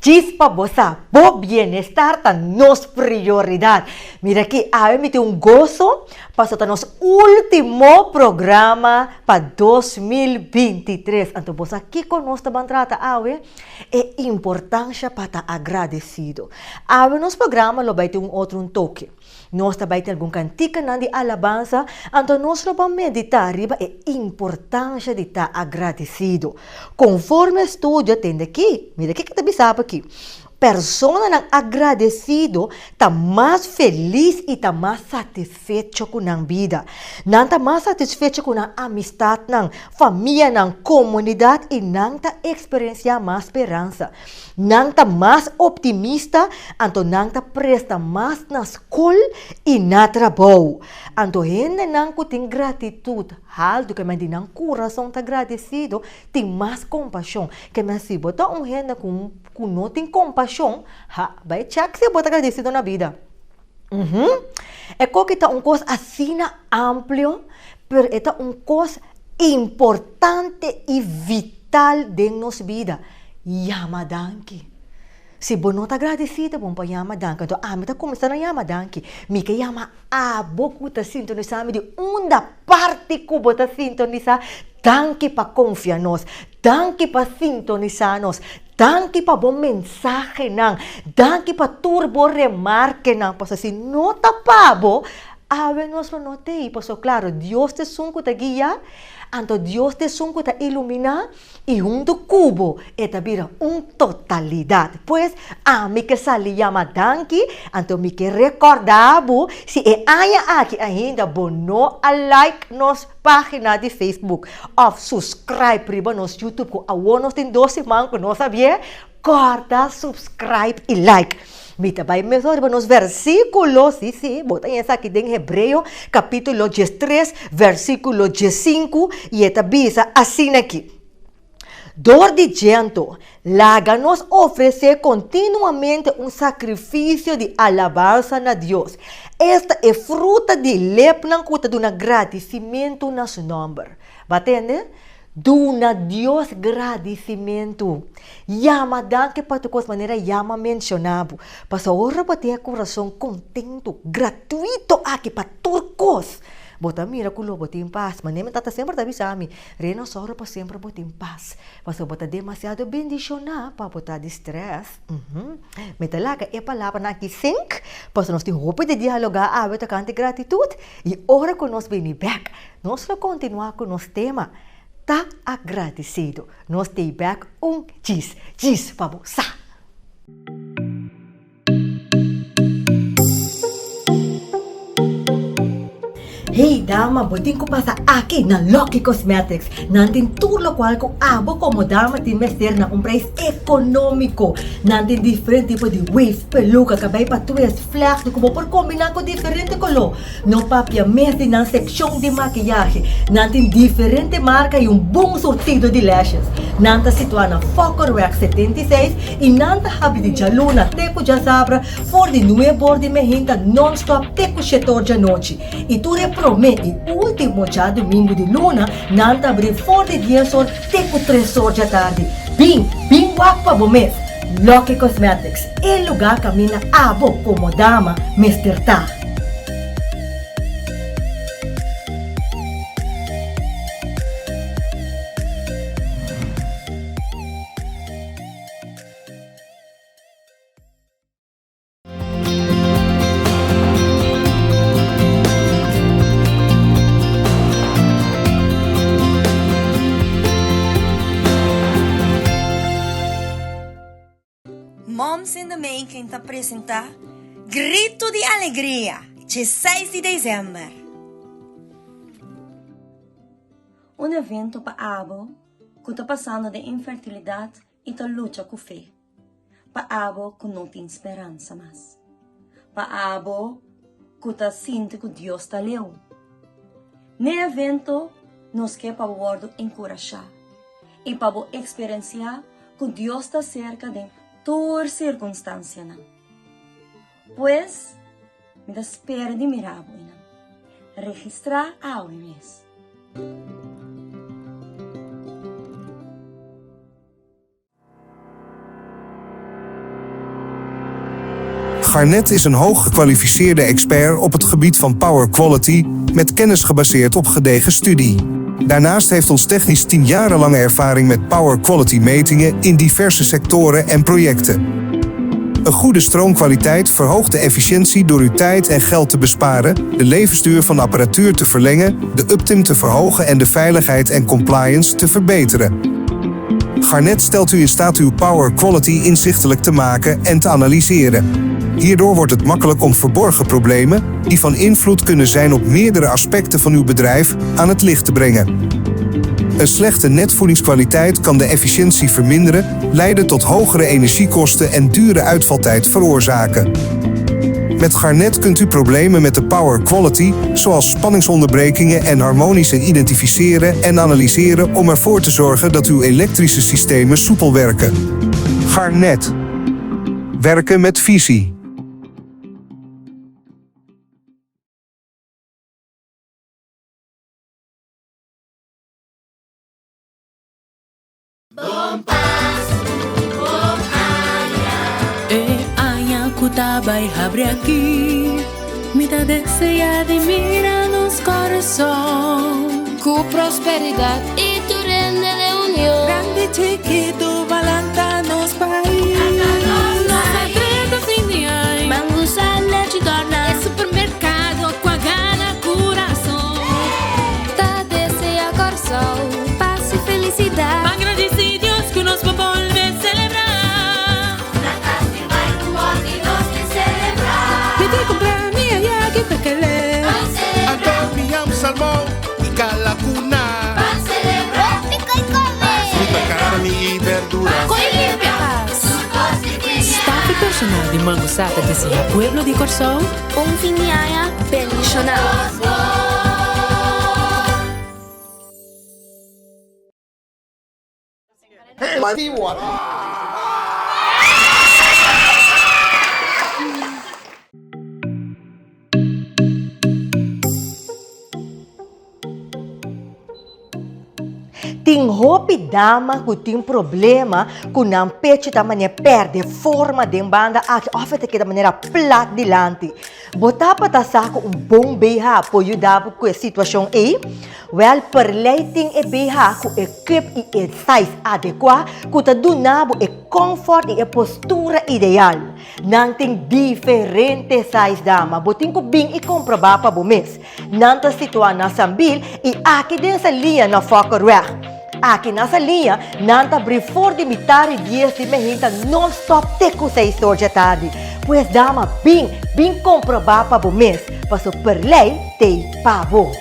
Djis pa bo sa, bo bienestar ta nos prioridat. Mira aki, awe mi tin un goso pasobra ta nos ultimo programa pa 2023. Anto bo sa kiko nos ta ban trata awe? E importansha pa ta agradesido. Awe nos programa lo bai tin un otro un toke. Nos ta bai tin algun kantikanan di alabansa, anto nos lo ban meditá riba e importansha di ta agradesido. Konforme estudio a tende aki, mira kiko ta bisa bo aki, Personanan agradesido ta mas felis i ta mas satisfecho ku nan bida. Nan ta mas satisfecho ku nan amistatnan, famianan, komunidat i nan ta eksperensiá mas speransa. Nan ta mas optimista, anto nan ta presta mas na skol i na trabou. Anto hendenan ku tin gratitut haltu, ke men di nan kurason ta gradesido, tin mas kompashon. Ke men si bo ta un hende ku ku no tin kompashon, ha, bai chèk si bo ta gradesido na bida. Uhum. E koki ta un kos asina amplio, pero e ta un kos importante i vital den nos bida. Yama danki. Si bo no ta gradesido, bo no por yama danki. Anto ami ta kuminsá na yama danki. Mi ke yama abo ku ta sintonisá mi di unda parti ku bo ta sintonisá, danki pa konfia nos. Danki pa sintonisá nos. Danki pa bo mensahenan. Danki pa tur bo remarkenan. Pasobra si no ta pa bo, awe nos lo no t'ei. Pasobra klaro, Dios ta esun ku ta guia, anto Dios ta esun ku ta iluminá, i huntu ku bo e ta bira un totalidat. Pues, ami ke sali yama danki, anto mi ke rekòrdá bo si e aña aki ainda bo no a like nos Página di Facebook òf subscribe riba nos YouTube ku awor nos tin dos siman ku nos a bie, kòrda subscribe i like. Mi ta bai mesora riba nos versíkulo, sí sí, bo ta haña esaki den Hebreo kapítulo diestres versíkulo diesinku i e ta bisa asin'aki, Dor di dje anto, laga nos ofresé kontinuamente un sakrifisio di alabansa na Dios, esta e fruta di lepnan ku ta duna gradisimentu na su nòmber. Bo a tende? Duna Dios gradisimentu. Yama danki pa tur kos manera yama menshoná bo. Pasobra ora bo tin e kurason kontentu, gratuito aki pa tur kos, Bo ta mira ku lo bo tin pas. Manera mi tata semper ta bisa mi, Rena sòru pa semper bo tin pas. Pasobra bo ta demasiado bendishoná pa bo ta di strès. Mi ta laga e palabranan aki sink, pasobra nos tin hopi di dialogá awe tokante gratitut. I ora ku nos bini bèk, nos lo kontinuá ku nos tema, Ta agradesido. Nos t'ei bèk un djis djis pa bo sa. Hey dama, bo tin ku pasa aki na Lucky Cosmetics. Nan tin tur lokual ku abo komo dama tin mester na un preis ekonómiko. Nan tin diferente tipo di weave, peluka, kabei pa twist, vlechten ku bo por kombiná ku diferente koló. No papia mes di nan sekshon di makiyahe. Nan tin diferente marka i un bon surtido di lashes. Nan ta situá na Fokkerweg 76 I nan ta habri di djaluna te ku djasabra for di nuebor di mehinta nònstòp te ku shetor djanochi. I tur e promé i último djadumingu di luna nan ta habri for di diesor te ku tresor djatardi. Bin, bin wak pa bo mes! Lucky Cosmetics, e lugá kaminda abo komo dama mester ta! Moms in the Making ta presenta Grito di Alegria, djeseis di december. Un evento pa abo ku ta pasando den infertilidat i ta lucha ku fe. Pa abo ku no tin speransa mas. Pa abo ku ta sinti ku Dios ta leu. N'e evento nos ke pa bo wòrdu enkurashá i pa bo eksperensiá ku Dios ta serka den tur sirkunstansianan. Pues, mi ta spera di mira bo einan. Registrá awe mes. Garnet is een hooggekwalificeerde expert op het gebied van power quality met kennis gebaseerd op gedegen studie. Daarnaast heeft ons technisch team jarenlange ervaring met power quality metingen in diverse sectoren en projecten. Een goede stroomkwaliteit verhoogt de efficiëntie door uw tijd en geld te besparen, de levensduur van apparatuur te verlengen, de uptime te verhogen en de veiligheid en compliance te verbeteren. Garnet stelt u in staat uw power quality inzichtelijk te maken en te analyseren. Hierdoor wordt het makkelijk om verborgen problemen, die van invloed kunnen zijn op meerdere aspecten van uw bedrijf, aan het licht te brengen. Een slechte netvoedingskwaliteit kan de efficiëntie verminderen, leiden tot hogere energiekosten en dure uitvaltijd veroorzaken. Met Garnet kunt u problemen met de power quality, zoals spanningsonderbrekingen en harmonische identificeren en analyseren om ervoor te zorgen dat uw elektrische systemen soepel werken. Garnet. Werken met visie. Bon Pasku, bon aña. E aña ku ta bai habri aki, mi ta deseá di mira nos Kòrsou. Ku prosperidat i tur hende den union. Grandi chikitu balanta nos pais. Nos a drenta fin di aña. Mangusa lechi dòrna. E supermerkado ku a gana kurason. Ta desea Kòrsou pas i felisidat. Pa gradisí Dios ku nos por bolbe selebrá. Na kas di bai ku òrdi nos tin selebrá. Mi ta kumpra mi ayaki pekele. Ban selebrá. Anto mi ham salmon i kalakuna. Ban selebrá. Pika i kome. Fruta, karni i berdura. Koi limpia. Tur kos di piña. Staf i personal di Mangusa ta deseá pueblo di Kòrsou. Un fin di aña bendishoná. Tin hopi dama ku tin problema ku nan pechu ta manera perde forma den banda aki òf e ta keda manera plat dilanti. Bo tabata sa ku un bon BH por yuda bo ku e situashon ei? Wèl, Perley tin e BH ku e cup i e size adekuá ku ta duna bo e kòmfòrt i e postura ideal. Nan tin diferente size dama, bo tin ku bin i komprobá pa bo mes. Nan ta situá na Sambil i aki den Saliña na Fokkerweg. Aki na Saliña nan ta bri for di mitari dies di mehinta non-stop te ku seis or dje tardi. Pues dama bin, bin komprobá pa bo mes, paso Perley t'ei pa bo.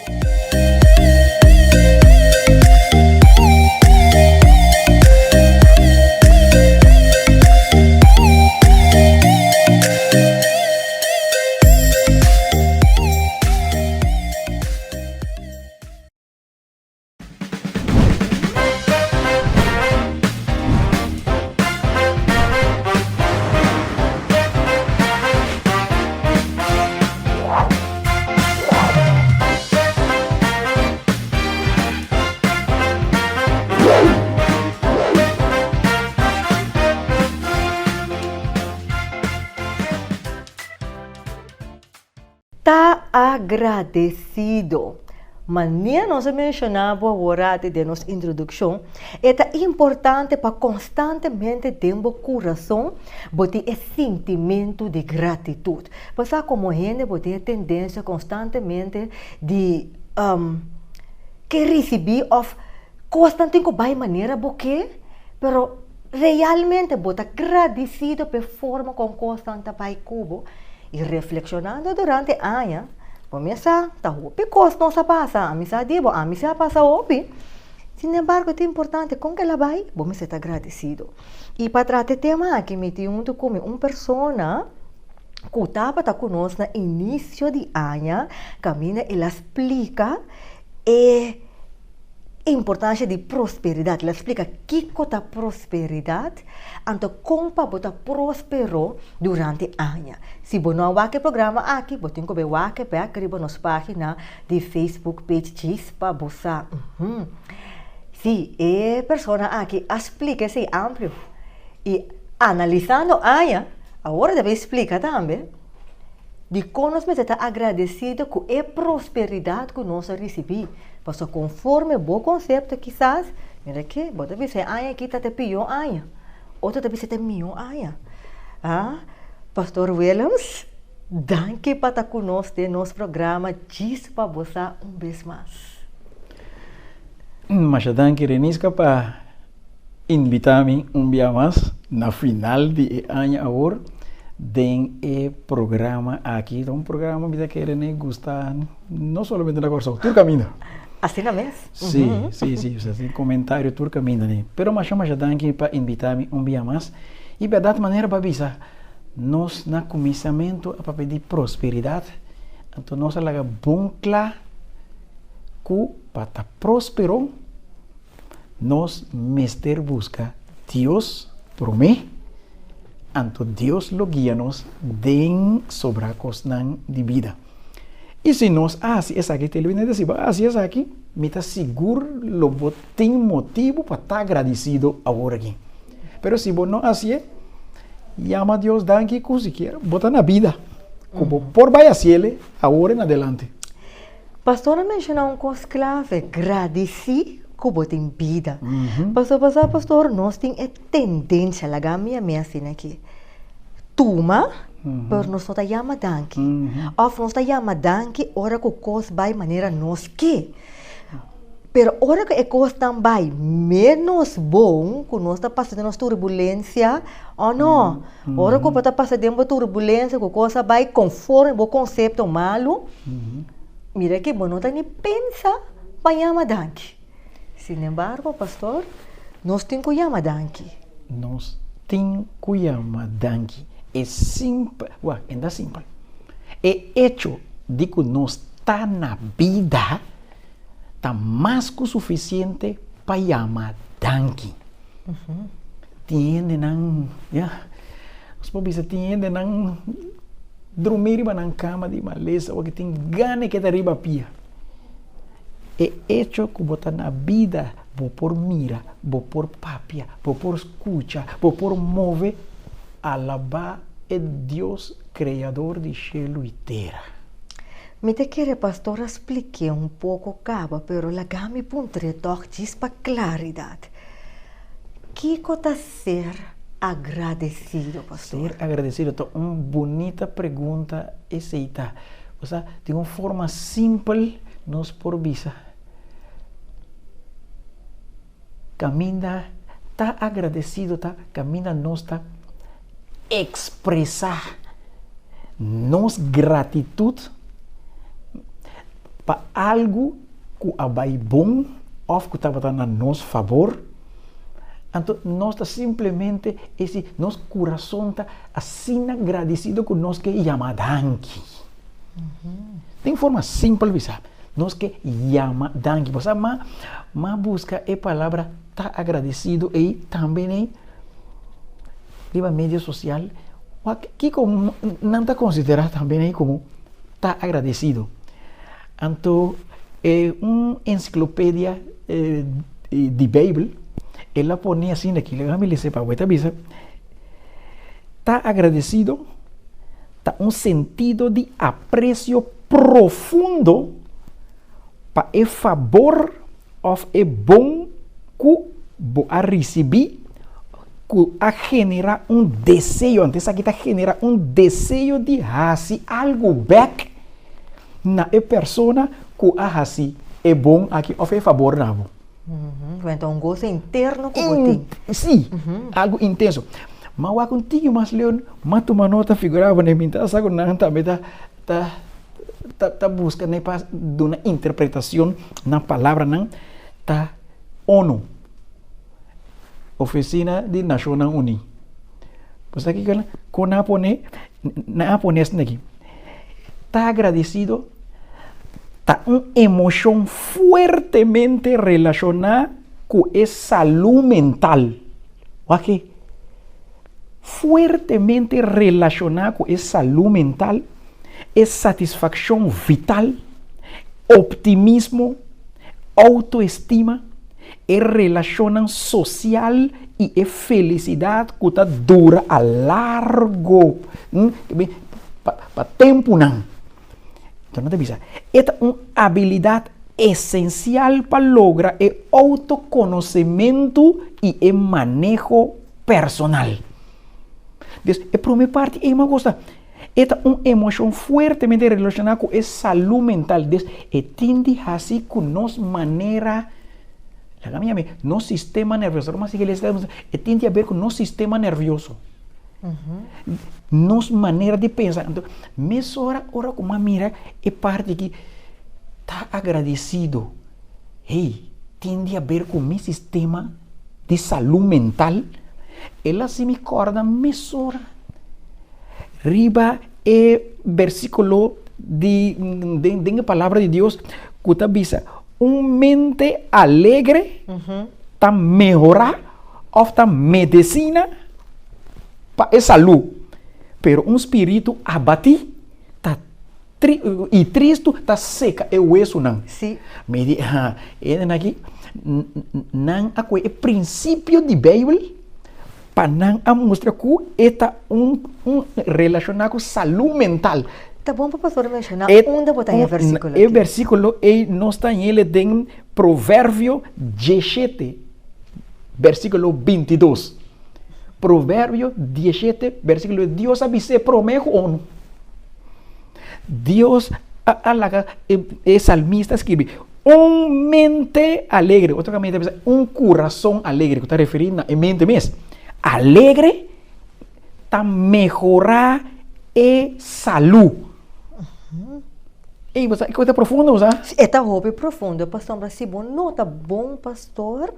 Ta agradecido. Manera nos a menciona bo aworati den nos introduccion, e ta importante pa constantemente den bo curason bo tin e sintimento di gratitud. Pasá como hende bo tin e tendencia constantemente di ke ricibi of cosnan tin cu bay manera bo ke, pero realmente bo ta gradicido p'e forma con cosnan ta bay cu bo. I reflekshonando durante aña, bo mes sa ta hopi kos nos a pasa, ami sa di bo, ami si a pasa hopi. Sin embargo ta importante kon kel a bai, bo mester ta gradesido. I pa trata e tema aki mi tin huntu ku mi un persona ku tabata ku nos na inisio di aña, kaminda el a splika e importancia di prosperidad. El a splica kico ta prosperidad, anto con pa bo ta prospero durante aña. Si bo no a wak e programa aki, bo tin cu bay wak e bek riba nos pagina di Facebook page djis pa bo sa. Uhum. Si, e persona aki a splica esey amplio. Y analisando aña. Awor e ta bin splika tambe dikon nos mester ta agradesido ku e prosperidat ku nos a risibí. Pasobra konforme bo konsepto kisas, mira ke, bo ta bisa e aña aki ta ta pió aña, otro ta bisa ta mihó aña. Ah, Pastor Willems, danki pa ta ku nos den nos programa Djis pa Bo Sa un bes mas. Masha danki Reniska pa Invita mi un bia mas na final di e aña awor den e programa aki. Ta un programa mi ta kere ne gusta no solamente na Kòrsou, tur kaminda. Asina mes. Si, si, si, osea tin komentario tur kaminda ne. Pero masha masha danki pa invita mi un bia mas. I bèrdat manera bo a bisa, nos na kuminsamentu a papia di prosperidat, anto nos a laga bon kla ku pa ta próspero, Nos mester buska Dios promé, anto Dios lo guia nos den sobrá kosnan di bida. I si nos a hasi esaki, te Luina ta si bo a hasi esaki, mi ta sigur lo bo tin motibu pa ta agradisido awor aki. Pero si bo no hasié, yama Dios danki ku sikiera bo ta na bida, ku bo por bai hasiel awor en adelante. Pastor a menshoná un kos klave, gradisí ku bo tin bida. Pasobra sa pastor, nos tin e tendensia, laga mi a mi asina aki, tuma, pero nos no ta yama danki. Òf nos ta yama danki ora ku kos bai manera nos ke. Pero ora ku e kosnan bai ménos bon, ku nos ta pasa den nos turbulensia, ò no? Ora ku bo ta pasa den bo turbulensia, ku kos a bai konforme bo konsepto malu, mira ke bo no ta ni pensa pa yama danki. Sinembargo, pastor, nos tin ku yama danki. Nos tin ku yama danki. E simpel, wak, e no ta simpel. E echo di ku nos ta na bida ta mas ku sufisiente pa yama danki. Tin hendenan, ya, nos por bisa tin hendenan drumí riba nan kama di malesa o ke tin gana ke ta riba pia. E echo ku bo ta na bida, bo por mira, bo por papia, bo por skucha, bo por move, alabá e Dios Kreador di shelu i tera. Mi ta kere pastor a splik'é un poko kaba pero laga mi puntr'é tòg djis pa klaridat. Kiko ta ser agradesido pastor? Ser agradesido ta un bunita pregunta esei ta. Osea di un forma simpel nos por bisa kaminda ta agradesido ta kaminda nos ta ekspresá nos gratitut pa algu ku a bai bon òf ku tabata na nos fabor. Anto nos ta simplemente esi nos kurason ta asina gradisido ku nos ke yama danki. Den forma simpel bisa, nos ke yama danki. Bo sa ma ma buska e palabra ta agradesido ei tambe nei riba medio sosial. Wak kiko nan ta konsiderá tambe nei komo ta agradesido. Anto e un ensiklopedia di Beibel el a pone asina aki, laga mi lesa pa bo, e ta bisa, Ta agradesido ta un sentido di apresio profundo pa e fabor òf e bon ku bo a risibí ku a generá un deseo, anto esaki ta generá un deseo di hasi algu bèk na e persona ku a hasi e bon aki òf e fabor na bo. Bueno, ta un goso interno ku bo tin. Sí, algu intenso. Ma wak un tiki mas leu, m'a tuma nota figurá bo mi ta sa ku nan tambe ta ta ta ta buska ne pa duna interpretashon na palabranan ta ONU, Ofisina di Nashonnan Uní. Bo sa kiko ku nan a pone? Nan a pone esaki aki. Ta agradesido ta un emoshon fuertemente relashoná ku e salú mental. Wak e. Fuertemente relashoná ku e salú mental, e satisfakshon vital, optimismo, outoestima, e relashonnan sosial. i e felisidat ku ta dura a largo pa tempunan. Enton nan ta bisa, e ta un abilidat esensial pa logra e outokonosementu i e maneho personal. Des, e promé parti ei mi a gusta. E ta un emoshon fuertemente relashoná ku e salú mental. Des, e tin di hasi ku nos manera, laga mi yam'é, nos sistema nervioso. Ora mi a sigui lesa e tin di haber ku nos sistema nervioso. Nos manera di pensa. Anto, mesora ora ku mi a mira e parti aki, ta agradesido. Hey, tin di haber ku mi sistema di salú mental. El a hasi mi kòrda mesora riba e bersíkulo di den e palabra di Dios ku ta bisa, Un mente alegre ta mehorá òf ta medesina pa e salú, pero un spiritu abatí ta tri i tristu ta seka e wesunan. Sí. Mi di, ha, e nan aki, nan a kohe e prinsipio di Beibel pa nan a mustra ku e ta un un relashoná ku salú mental. Ta bon pa pastor menshoná unda bo ta haña e versíkulo aki. E versíkulo ei nos ta hañ'el den Proverbio 17, versíkulo 22. Proverbio 17, versíkulo Dios a bis'é promé ku onu. Dios a laga e salmista skirbi, Un mente alegre, otro kaminda ta bisa un kurason alegre, ku ta referí na e mente mes. Alegre ta mehorá e salú. Ey, bo sa, e kos ta profundo, bo sa? E ta hopi profundo, pasobra si bo no ta bon pastor,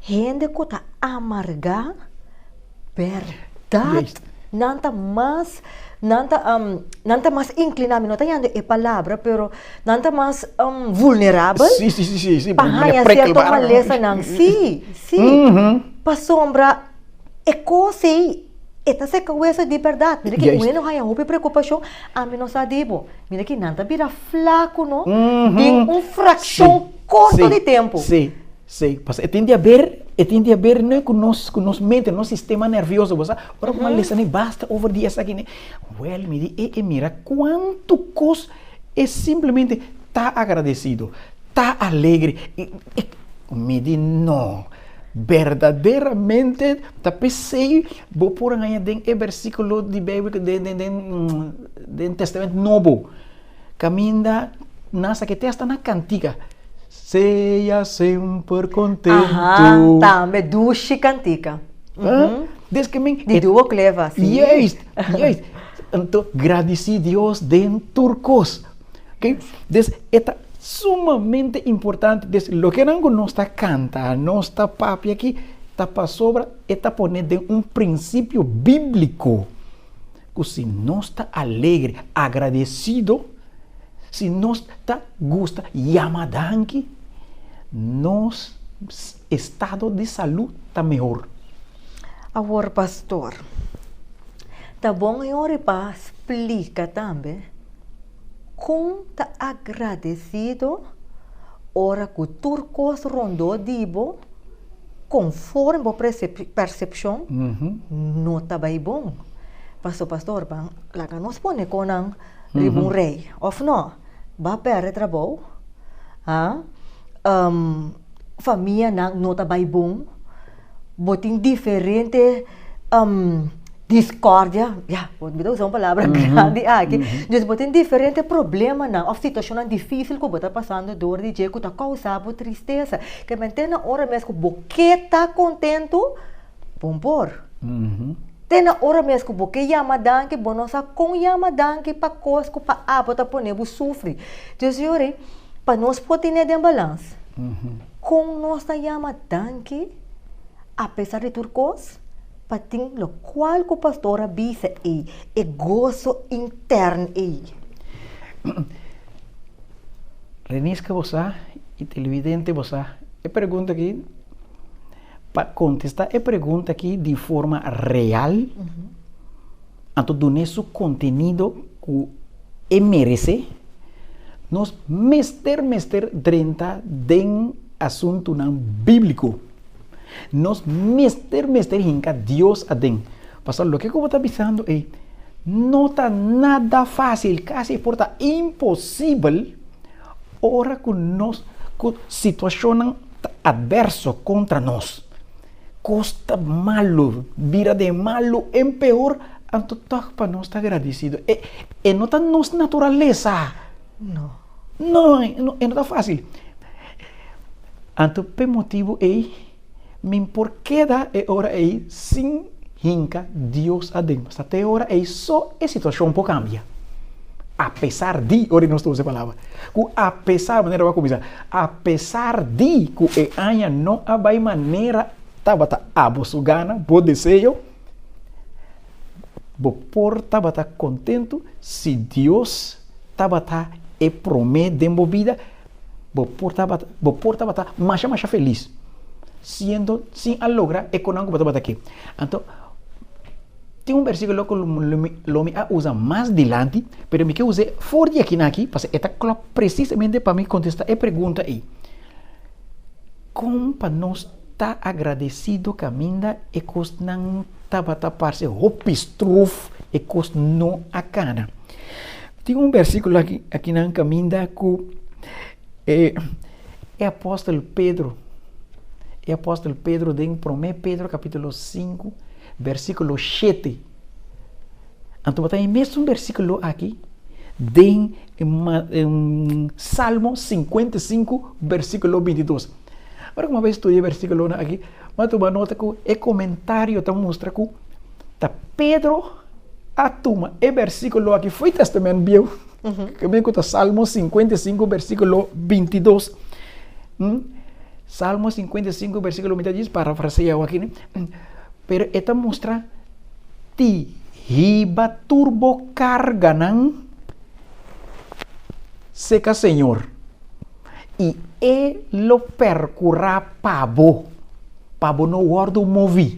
hende ku ta amargá, bèrdat, nan ta mas, nan ta, nan ta mas inkliná, mi no ta yanda e palabra, pero nan ta mas vulnerabel Sí, sí, sí, sí, sí, pa haña sierto malesanan. Sí, sí, pasobra e kos ei, e ta seka weso di bèrdat. Mira ki un hende haña hopi preokupashon, ami no sa di bo. Mira ki nan ta bira flaku no, den un frakshon korto di tempu. Sí, sí. Pasobra e tin di haber, e tin di haber no ku nos, ku nos mente, nos sistema nervioso. Bo sa, ora ku mi a lesa ne basta over di esaki ne, wèl mi di e e mira kuantu kos e simplemente ta agradesido, ta alegre. Mi di no, berdaderamente ta p'esei bo por haña den e versíkulo di Beibel den den den den Testament Nobo. Kaminda nan sa ke te hasta na kantika, Sea semper kontentu. Aha, tambe dushi kantika. Des ke men. Di Duo Cleva, si. Juist, juist. Anto gradisí Dios den tur kos. Oké, des e ta sumamente importante. Des loke nan ku nos ta kanta, nos ta papia aki, ta pasobra e ta pone den un prinsipio bíbliko. Ku si nos ta alegre, agradesido, si nos ta gusta yama danki, nos estado di salú ta mehor. Awor pastor, ta bon e ora pa splika tambe kon ta agradesido ora ku tur kos rondó di bo konforme bo persepshon no ta bai bon. Paso pastor ban laga nos pone konan riba un rei of no? Ba perde trabou, ha, famianan no ta bai bon, bo tin diferente discordia, ya, mi ta usa un palabra grandi aki, dus bo tin diferente problemanan of situacionnan dificil cu bo ta pasando door di dje cu ta causa bo tristesa, ke men te na ora mes cu bo ke ta contento, bon por. Te na ora mes cu bo ke yama danki, bo no sa con yama danki pa cos cu pa abo ta pone bo sufri. Dus yori, pa nos por tene den balans, con nos ta yama danki apesar di tur cos? Pa tin lokual ku pastor a bisa ei, e goso intern ei. Reniska bo sa i televidente bo sa e pregunta aki, pa kontestá e pregunta aki di forma real, anto dun'é su kontenido ku e meresé, nos mester mester drenta den asuntunan bíbliko. Nos mester mester hinka Dios aden. Pasobra loke ku bo ta bisando ei no ta nada fásil, kasi por ta imposibel ora ku nos ku situashonnan ta atverso kontra nos. Kos ta malu, bira den malu en peor, anto tòg pa nos ta agradesido. E e no ta nos naturalesa. No. No, e no ta fásil. Anto p'e motibu ei mi por keda e ora ei sin hinka Dios aden. Pasobra te e ora ei so e situashon por kambia. Apesar di, ora nos ta usa e palabra, ku apesar, manera bo a kuminsá, apesar di ku e aña no a bai manera tabata abo su gana, bo deseo, bo por tabata kontentu si Dios tabata e promé den bo bida. Bo por tabata, bo por tabata masha masha felis siendo sin a logra e konan ku bo tabata ke. Anto, tin un versíkulo ku lo mi, lo mi a usa mas dilanti, pero mi ke us'é for di aki na aki, pasobra e ta klòp presisamente pa mi kontestá e pregunta ei. Kon pa nos ta agradesido kaminda e kosnan tabata parse hopi struf, e kos no a kana? Tin un versíkulo aki akinan kaminda ku e e apòstel Pedro, e apòstel Pedro den promé Pedro kapítulo sinku versíkulo shete. Anto bo ta e mesun versíkulo aki den Salmo 55 versíkulo 22. Ora ku mi a bai studia e versíkulonan aki, mi a tuma nota ku e komentario ta mustra ku ta Pedro a tuma e versíkulo aki fo'i Tèstamènt Bieu, ke men ku ta Salmo 55 versíkulo 22. Salmo 55 versíkulo 22, djis parafrasea aki, ne? Pero e ta mustra ti hiba tur bo karganan seka Señor, i e lo perkurá pa bo, pa bo no wòrdu moví.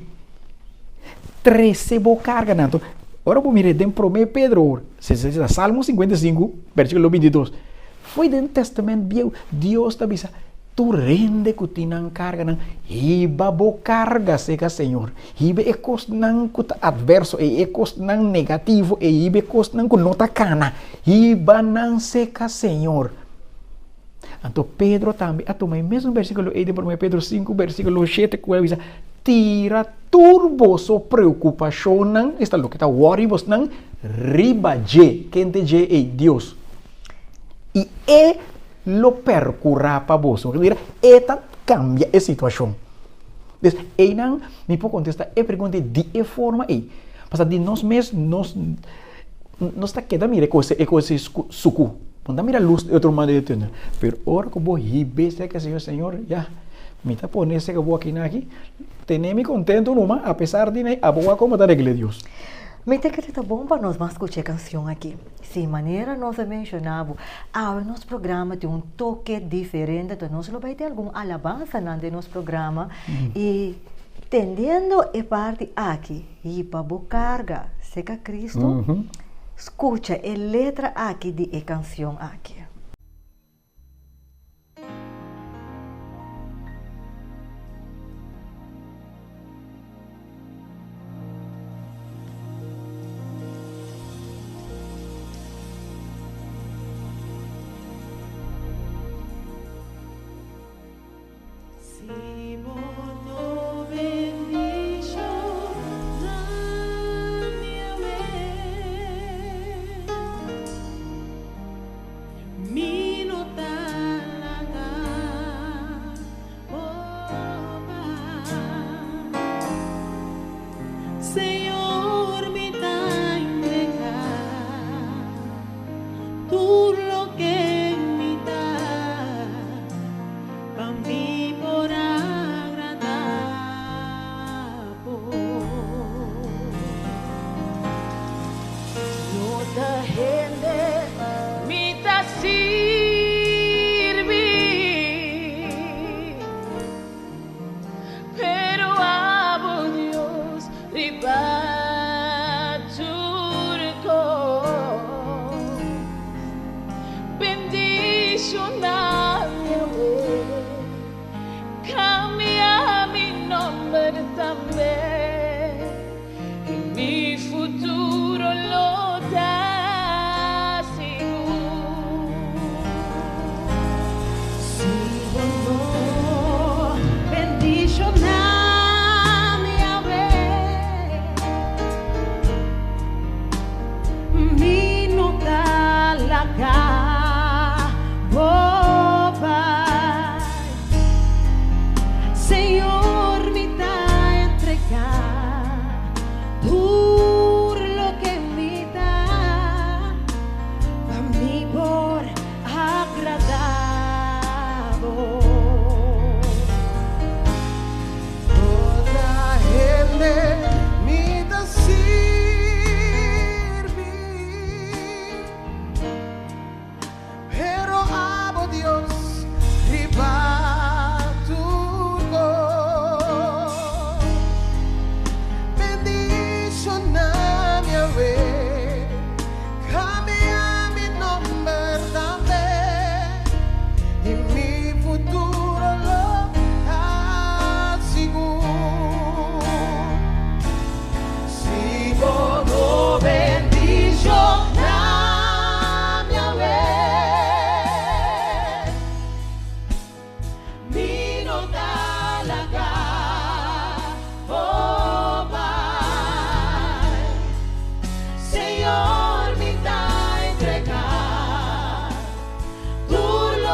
Trese bo karganan. Anto, ora bo mira den Promé Pedro, Salmo 55, versíkulo 22, fo'i den Tèstamènt Bieu, Dios ta bisa, Tur hende ku tin nan karganan, hiba bo karga serka Señor. Hiba e kosnan ku ta atverso ei, e kosnan negativo ei, hiba e kosnan ku no ta kana, hiba nan serka Señor. Anto Pedro tambe a tuma e mesun versíkulo ei den Promé Pedro sinku versíkulo shete ku a bisa, Tira tur boso preokupashonnan, esta loke ta wòri bosnan, riba dje. Ken ta dje ei? Dios. I e lo perkurá pa boso. Mira, e ta kambia e situashon. Des, einan mi por kontestá e pregunta ei di e forma ei. Pasobra di nos mes nos Nos ta keda mira e kos e kos suku. Bo no ta mira lus di otro manda di tùnel. Pero ora ku bo hib'é serka Señor, Señor, ya, mi ta pone serka bo aki na aki, tene mi kontentu numa, apesar di nei, abo wak komo ta regl'é Dios. Mi ta kere ta bon pa nos ban skucha e kanshon aki. Si manera nos a menshoná bo, awe nos programa tin un toke diferente, enton nos lo bai tin algun alabansanan den nos programa i tendiendo e parti aki, Hiba bo karga serka Kristu, skucha e letra aki di e kansion aki. Si bo no bendiciona mi awe, mi no ta laga bo bai. Señor mi ta entrega tur loke mi ta. Pa mi por agradá bo. No ta hende mi ta sirbi, pero abo Dios riba tur kos. Bendiciona mi awe, cambia mi nomber.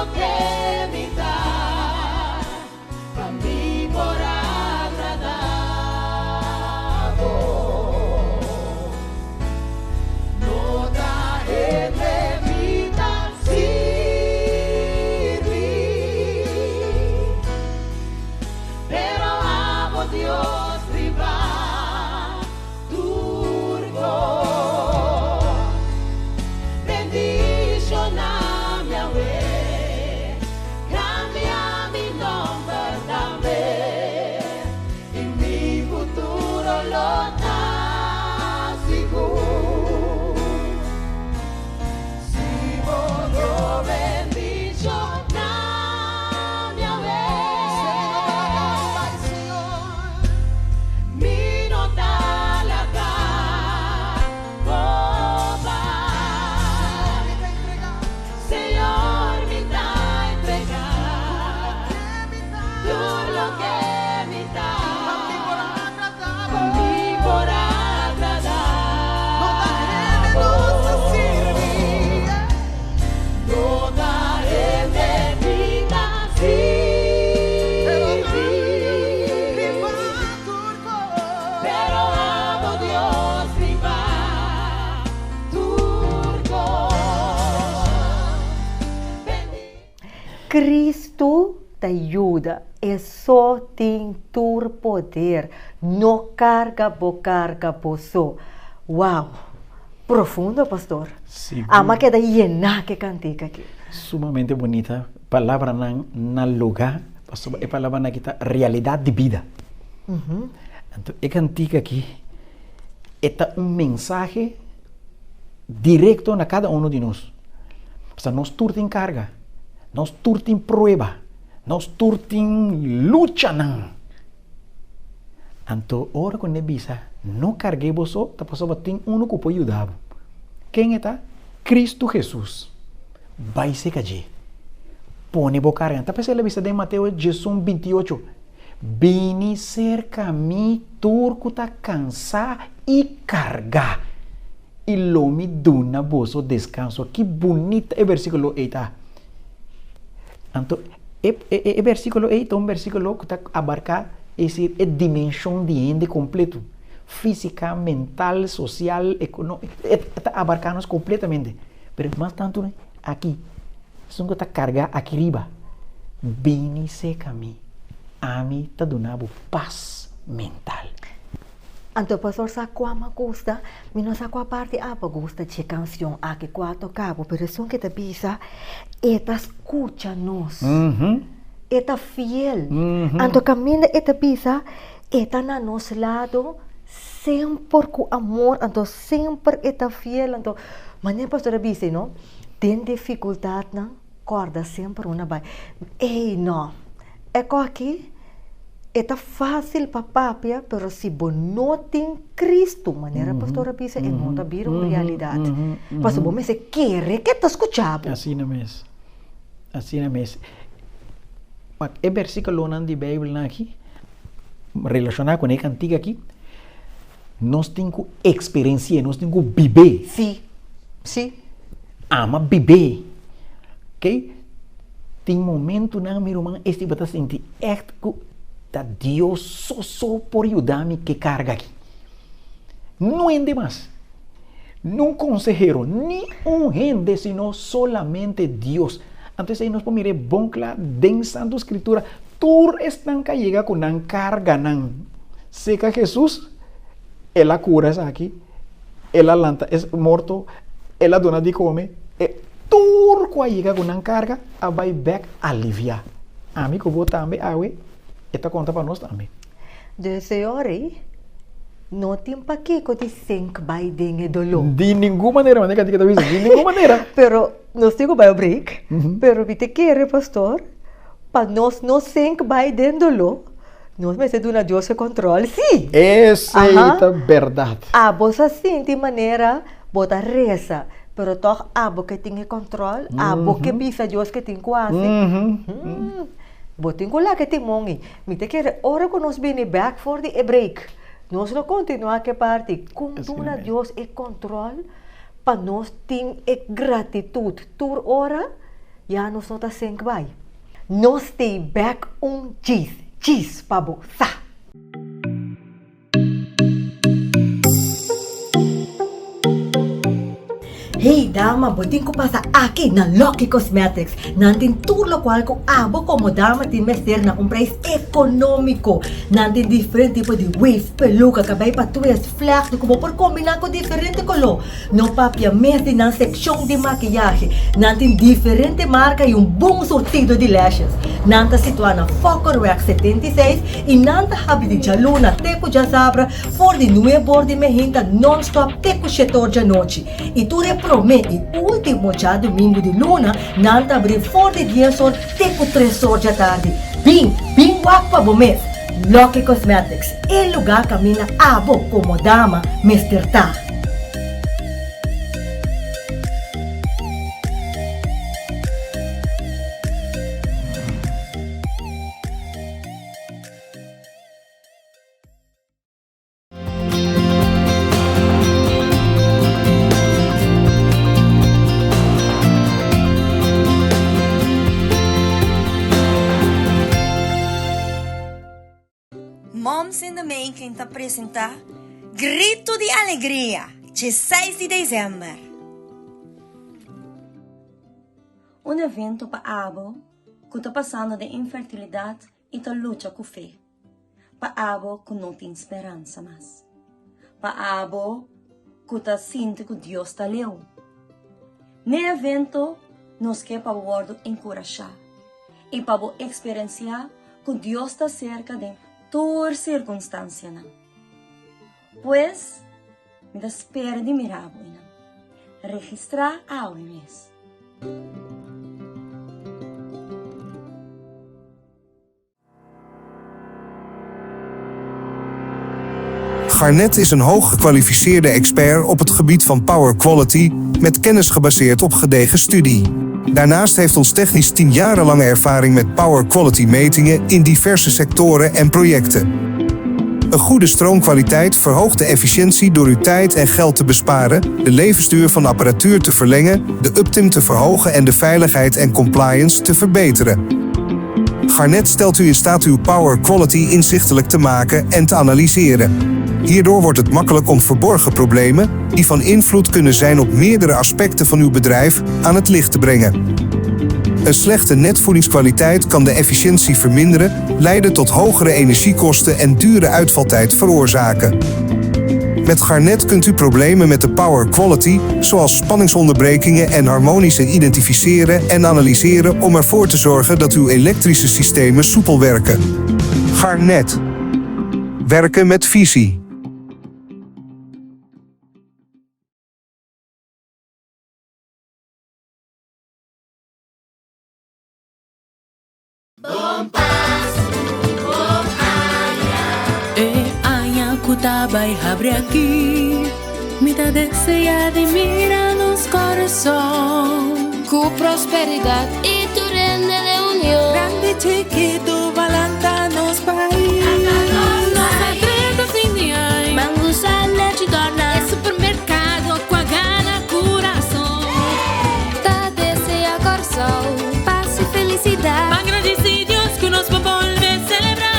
loke mi ta, pa mi por agradá bo. No ta hende mi ta sirbi, pero abo Dios riba tur kos. Bendiciona mi awe, cambia mi nomber tambe, y mi futuro lo ta sigur. Si bo no bendiciona mi awe, mi no ta laga bo bai. Señor, mi ta entrega tur loke mi ta, pa mi por agradá bo. No ta hende mi ta sirbi, pero abo Dios riba tur kos. Cristo ta yuda, e so tin tur poder, no carga bo carga bo so. Wow! Profundo pastor. Sigur. Ama keda yena ke cantica aki. Sumamente bunita, palabranan na luga, pasobra e palabranan aki ta realidad di bida. Anto e cantica aki e ta un mensahe directo na cada uno di nos. Pasobra nos tur tin carga, nos tur tin prueba, nos tur tin luchanan. Anto ora ku ne bisa, No karg'é bo so, ta pasobra tin unu ku por yuda bo. Ken e ta? Kristu Hesus. Bai seka dje. Pone bo karga. Ta p'esei el a bisa den Mateo diesun 28, Bini serka mi tur ku ta kansá i kargá, i lo mi duna boso deskanso. Ki bunita e bersíkulo ei ta! Anto, e, e, e versíkulo ei ta un versíkulo ku ta abarká, es decir, e dimenshon di hende kompleto, físika, mental, sosial, ekonómiko, e ta abarká nos kompletamente. Pero mas tantu aki, esun ku ta kargá aki riba, bini serka mi, ami ta duna bo pas mental. Anto pastor sa kua mi a gusta? Mi no sa kua parti abo gusta dje kansion aki ku a toka bo, pero esun ke ta bisa e ta skucha nos, e ta fiel. Anto kaminda e ta bisa e ta na nos lado semper ku amor, anto semper e ta fiel. Anto manera pastor a bisa no, den difikultatnan kòrda semper una bai. Ey no, e kos aki. E ta fácil pa papia, pero si bo no tin Cristo, manera pastor a bisa, e no ta bira un realidad. Pasobra bo mester kere ke ta scucha bo. Asina mes. Asina mes. Wak, e versiculonan di Bijbelnan aki, relaciona cu e cantica aki, nos tin cu experiencia, nos tin cu bib'é. Sí, sí. Ama bib'é. Ok? Tin momentunan mi ruman esti bo ta sinti ègt ku ta Dios so so por yuda mi ke karga aki. No hende mas, no un konsehero, ni un hende sino solamente Dios. Anto esei nos por mira e bon kla den Santu Skritura. Tur esnan ku a yega ku nan karganan seka Hesus, el a kura esaki, el a lanta es morto, el a duna di kome, e tur ku a yega ku nan karga a bai bèk aliviá. Ami ku bo tambe awe, e ta konta pa nos tambe. Dus Señor, no tin pakiko di sink bai den e doló. Di ningun manera, manera ku ta bisa, di ningun manera. Pero nos tin ku bai un break, pero mi ta kere, pastor, pa nos no sink bai den doló, Nos mester duna Dios e control, sí. Esei ta berdad. Abo sa sinti manera bo ta resa, pero tog abo ke tin e control, abo ke bisa Dios ke tin ku hasi. Bo tin ku laga e timon ei. Mi ta kere ora ku nos bini bek for di e break, nos lo kontinua ku e parti kon duna Dios e control pa nos tin e gratitud tur ora. Ya nos no ta sink bai. Nos tei bek un djis, djis pa bo sa. Hey dama, bo tin ku pasa aki na Lucky Cosmetics. Nan tin tur lokual ku abo komo dama tin mester na un preis ekonómiko. Nan tin diferente tipo di weave, peluka, kabei pa twist, vlechten ku bo por kombiná ku diferente koló. No papia mes di nan sekshon di makiyahe. Nan tin diferente marka i un bon surtido di lashes. Nan ta situá na Fokkerweg 76 i nan ta habri di djaluna te ku djasabra for di nuebor di mehinta nònstòp te ku shetor djanochi. I tur e promé i último djadumingu di luna nan ta abrí for di diesor te ku tresor djatardi. Bin, bin wak pa bo mes! Lucky Cosmetics, e lugá kaminda abo komo dama mester ta. Moms in the Making ta presenta Grito di Alegria, djeseis di december. Un evento pa abo cu ta pasando den infertilidad y ta lucha cu fe. Pa abo cu no tin speransa mas. Pa abo cu ta sinti cu Dios ta leu. N'e evento nos ke pa bo wordo encurasha y pa bo experiencia cu Dios ta cerca den tur circunstancianan. Pues, mi ta spera di mira bo einan. Registra awe mes. Garnet is een hooggekwalificeerde expert op het gebied van power quality met kennis gebaseerd op gedegen studie. Daarnaast heeft ons technisch team jarenlange ervaring met power quality metingen in diverse sectoren en projecten. Een goede stroomkwaliteit verhoogt de efficiëntie door uw tijd en geld te besparen, de levensduur van apparatuur te verlengen, de uptime te verhogen en de veiligheid en compliance te verbeteren. Garnet stelt u in staat uw power quality inzichtelijk te maken en te analyseren. Hierdoor wordt het makkelijk om verborgen problemen, die van invloed kunnen zijn op meerdere aspecten van uw bedrijf, aan het licht te brengen. Een slechte netvoedingskwaliteit kan de efficiëntie verminderen, leiden tot hogere energiekosten en dure uitvaltijd veroorzaken. Met Garnet kunt u problemen met de power quality, zoals spanningsonderbrekingen en harmonische identificeren en analyseren om ervoor te zorgen dat uw elektrische systemen soepel werken. Garnet. Werken met visie. Bon Pasku, bon aña. E aña ku ta bai habri aki, mi ta desea di mira nos kòrsou. Ku prosperidat i tur hende den union. Grandi chikitu balanta nos pais. Nos a drenta fin di aña. Mangusa lechi dòrna. E supermerkado ku a gana kurason. Ta desea Kòrsou pas i felisidat. Pa gradisí Dios ku nos por bolbe selebrá.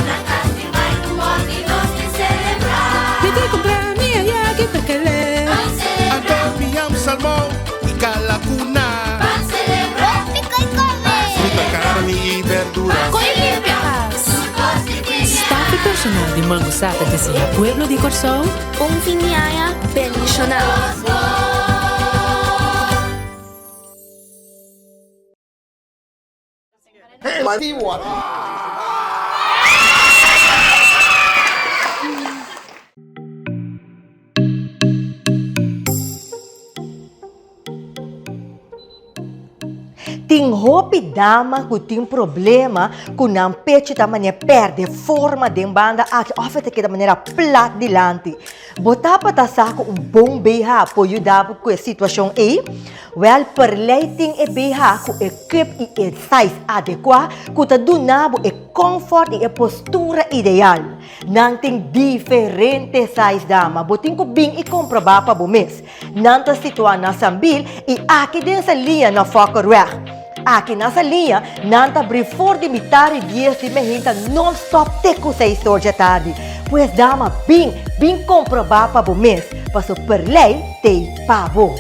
Na kas di bai ku mòrdi nos tin selebrá. Mi ta kumpra mi ayaki pekele. Ban selebrá. Anto mi yam salmon i kalakuna. Ban selebrá. Piko i kome. Fruta, karni i berdura. Koi limpia. Tur kos di biña. Staf i personal di Mangusá ta deseá pueblo di Kòrsou. Un fin di aña bendishoná. Tin hopi dama ku tin problema ku nan pechu ta manera perde forma den banda aki òf e ta keda manera plat dilanti. Bo tabata sa ku un bon BH por yuda bo ku e situashon ei? Wèl, Perley tin e BH ku e cup i e size adekuá ku ta duna bo e kòmfòrt i e postura ideal. Nan tin diferente size dama, bo tin ku bin i komprobá pa bo mes. Nan ta situá na Sambil i aki den Saliña na Fokkerweg. Aki na Saliña nan ta bri for di mitar di dies di mehinta non-stop te ku seis or dje tardi. Pues dama bin, bin komprobá pa bo mes, paso Perley t'ei pa bo.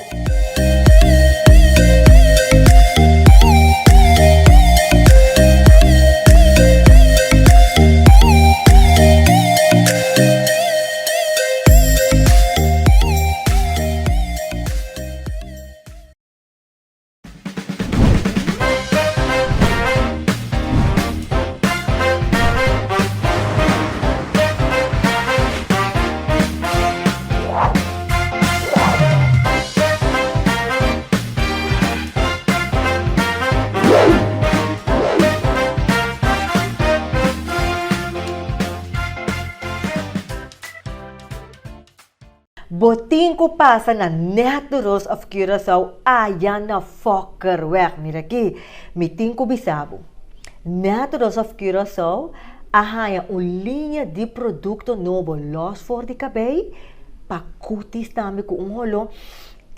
Bo tin ku pasa na Net de Roos of Curaçao aya na Fokkerweg. Mira aki, mi tin ku bisa bo. Net de Roos of Curaçao a haña un liña di produkto nobo lòs for di kabei pa kutis tambe ku un holó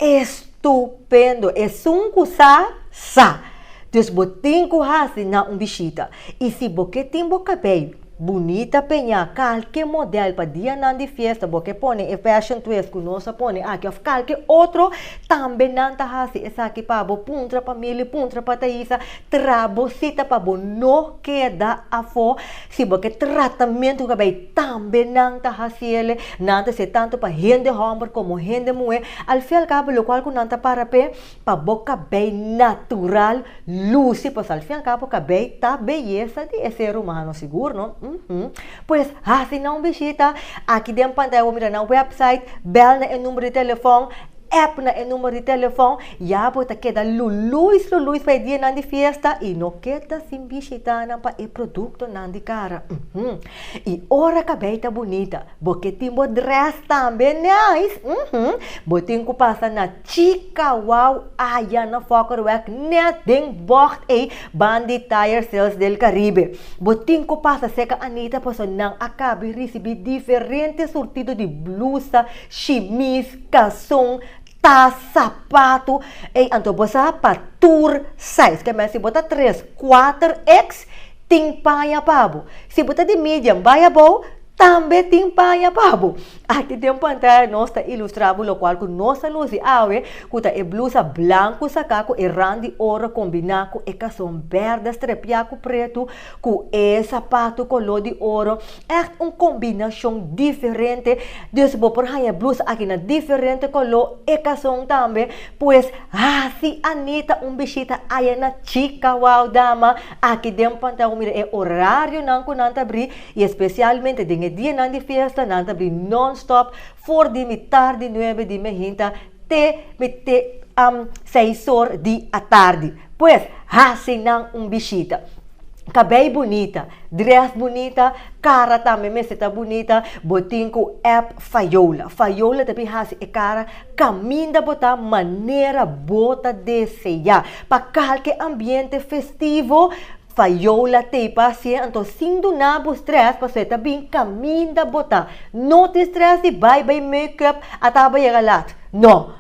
estupendo. Esun ku sa, sa. Dus bo tin ku hasi na un bishita. I si bo ke tin bo kabei Bunita peña, kalke model pa dianan di fiesta bo ke pone e fashion twist ku nos a pone aki of kalke otro, tambe nan ta hasi esaki pa bo. Puntra pa Milly, puntra pa Thaisa, tra bo sita pa bo no keda afó. Si bo ke tratamentu ku kabei tambe nan ta hasiele. Nan ta hasié tantu pa hende hòmber komo hende muhé. Al fin al kabo lokual ku nan ta para p'e. Pa bo kabei natural luci, pues al fin al cabo kabei ta beyesa di e ser humano, sigur no? Uhmm. Pues haci nan un bishita, aki den pantaya bo mira nan website, bel na e number di telefon, app na e number di telefon, ya bo ta keda luluis luluis pa e dianan di fiesta y no keda sin bishita nan pa e productonan di cara. Uhmm. Y ora kabei ta bunita, bo ke tin bo dress tambe nice, uhmm, bo tin cu pasa na. Chica wow aya na Fokkerweg net den bocht ey ban di Tire Sales del Caribe. Bo tin cu pasa seca Anita paso nan a cabi ricibi diferente surtido di blusa, shimis, cason, tas, sapato ey anto bo sa pa tur size. Ke men si bo ta tres, cuater X tin paña pa bo. Si bo ta di medium bay abou Tambe tin paña pa bo. Aki den pantaya nos ta ilustra bo lokual ku nos ta lusi awe, ku ta e blusa blanku saká ku e ran di oro kombiná ku e kason bèrdè strepiá ku pretu ku e sapatu koló di oro. Ègt un kombinashon diferente. Dus bo por haña e blusa aki na diferente koló, e kason tambe. Pues hasi Anita un bishita aya na Chica Wow Dama. Aki den pantaya bo mira e orarionan ku nan ta bri. I espesialmente den e dianan di fiesta nan ta bri non-stop for di mitar di nuebe di mehinta te te seis or di atardi. Pues, hasi nan un bishita. Kabei bunita, dress bunita, kara tambe mester ta bunita, bo tin ku app Fayola. Fayola ta bin hasi e kara kaminda bo ta manera bo ta desea. Pa kalke ambiente festivo, Fayola tei pa hacié anto sin duna bo stress pasobra e ta bin caminda bo ta. No tin stress di bai bai make up ata bo yega laat. No.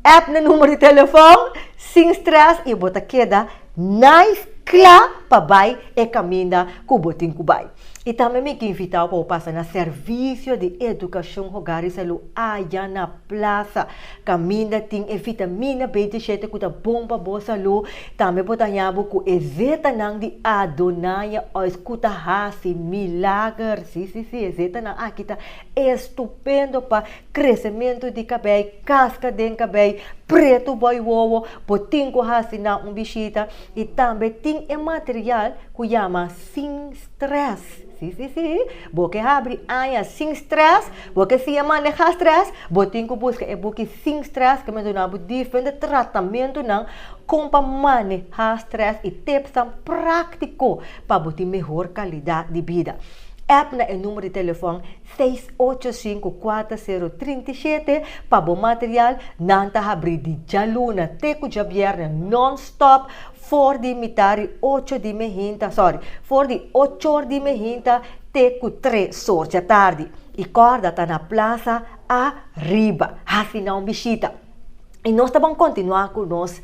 App na numero di telefon sin stress y bo ta keda nice cla pa bai e caminda cu bo tin cu bai. Y tambe mi ke invita bo pa bo pasa na Servicio di Educacion Hogar y Salud aya na Plaza. Caminda tin e vitamina B17 cu ta bon pa bo salú. Tambe bo ta haña bo cu e zetanan di Adonai Oils cu ta haci milager. Si, si, si, e zetanan aki ta estupendo pa crecemento di cabey, casca den cabey. Pretu boi wowo, bo tin ku hasi nan un bishita i tambe tin e material ku yama Sin Stress. Sí, sí, sí, bo ke habri aña sin stress, bo ke siña manehá stress, bo tin ku buska e buki Sin Stress ku mi duna bo diferente tratamentunan kon pa manehá stress i tipsnan práktiko pa bo tin mehor kalidat di bida. App na e number di telefòn Seis ocho sinku kuater sero 37 pa bo material, nan ta habrí di djaluna te ku djabièrnè nònstòp for di mitar di ocho di mehinta, sorry, for di ochor di mehinta te ku tres or djatardi. I kòrda ta na Plaza Ariba. Hasi nan un bishita. I nos ta ban kontinuá ku nos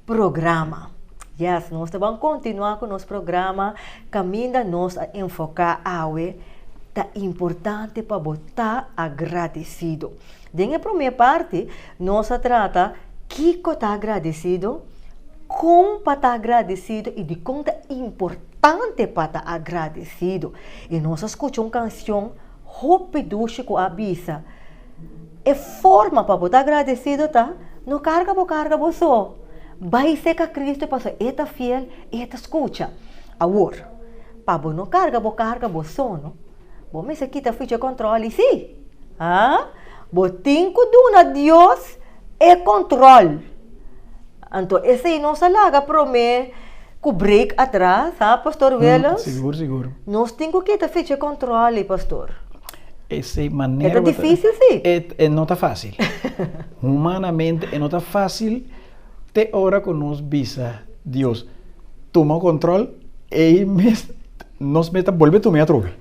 programa. Yes, nos ta ban kontinuá ku nos programa kaminda nos a enfoká awe ta importante pa bo ta agradesido. Den e promé parti nos a trata kiko ta agradesido, kon pa ta agradesido i dikon ta importante pa ta agradesido. I nos a skucha un kansion hopi dushi ku a bisa, E forma pa bo ta agradesido ta no karga bo karga bo so. Bai serka Cristo pasobra e ta fiel i e ta skucha. Awor, pa bo no karga bo karga bo so no, bo mester kita ficha kòntròl i sí, ha, bo tin ku duna Dios e kòntròl. Anto esei nos a laga promé ku break atras, ha, Pastor Willems? Sigur, sigur. Nos tin ku kita ficha kòntròl ei, Pastor. Esei manera. E ta difícil, sí. E no ta fácil. Humanamente e no ta fácil te ora ku nos bisa Dios tuma control, ei mes nos mes ta bolbe tum'é atrobe.